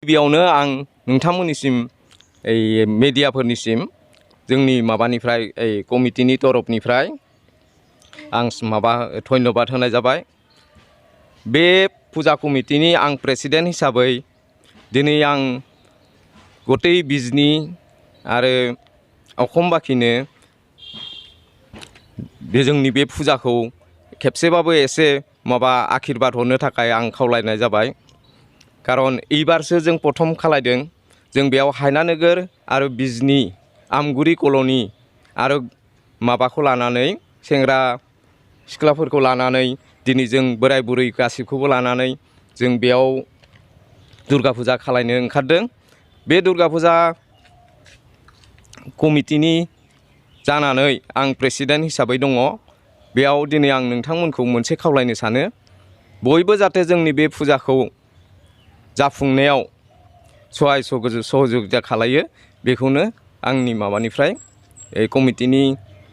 गिबियावनो आं नोंथांमोननिसिम मेडियाफोरनिसिम जोंनि माबानिफ्राय कमिटिनि तरफनिफ्राय आं धन्यबाद होनाय जाबाय। बे फुजा कमिटिनि आं प्रेसिडेन्ट हिसाबै दिनै आं गतै बिजनी आरो अखमबाखिनो जोंनि बे फुजाखौ खेबसेबाबो एसे आशीर्बाद हरनो थाखाय आं खावलायनाय जाबाय। कारन एबारसो जों प्रथम खालायदों। जों बेयाव हायनानोगोर आरो बिजनी आमगुरि कल'नि आरो माबाखौ लानानै सेंग्रा सिख्लाफोरखौ लानानै दिनै जों बोराय बुरै गासिबखौबो लानानै जों बेयाव दुर्गा फुजा खालायनो ओंखारदों। बे दुर्गा फुजा कमिटिनि जानानै आं प्रेसिडेन्ट हिसाबै दङ। बेयाव दिनै आं नोंथांमोनखौ मोनसे खावलायनो सानो, बयबो जाहाथे जोंनि बे फुजाखौ जाफुंनायाव सहाय सहजुगिता खालायो। बेखौनो आंनि माबानिफ्राय कमिटिनि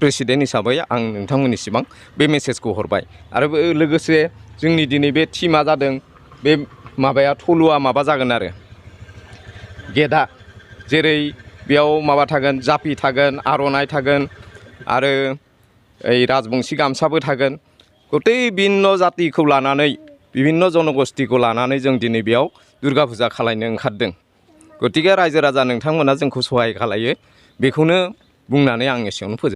प्रेसिडेन्ट हिसाबै आं नोंथांमोननिसिम बे मेसेजखौ हरबाय। आरो लोगोसे जोंनि दिनै बे टीमा जादों, बे माबाया थलुआ माबा जागोन आरो गेटआ जेरै बेयाव थागोन, जाफि थागोन, आर'नाइ थागोन आरो राजबंशी गामसाबो थागोन। गतै भिन्न जातिखौ लानानै बिभिन्न जनगोष्ठीखौ लानानै जों दिनै बेयाव दुर्गा फुजा खालायनो ओंखारदों। गतिके रायजो राजा नोंथांमोना जोंखौ सहाय खालायो, बेखौनो बुंनानै आं एसेयावनो फोजोबबाय।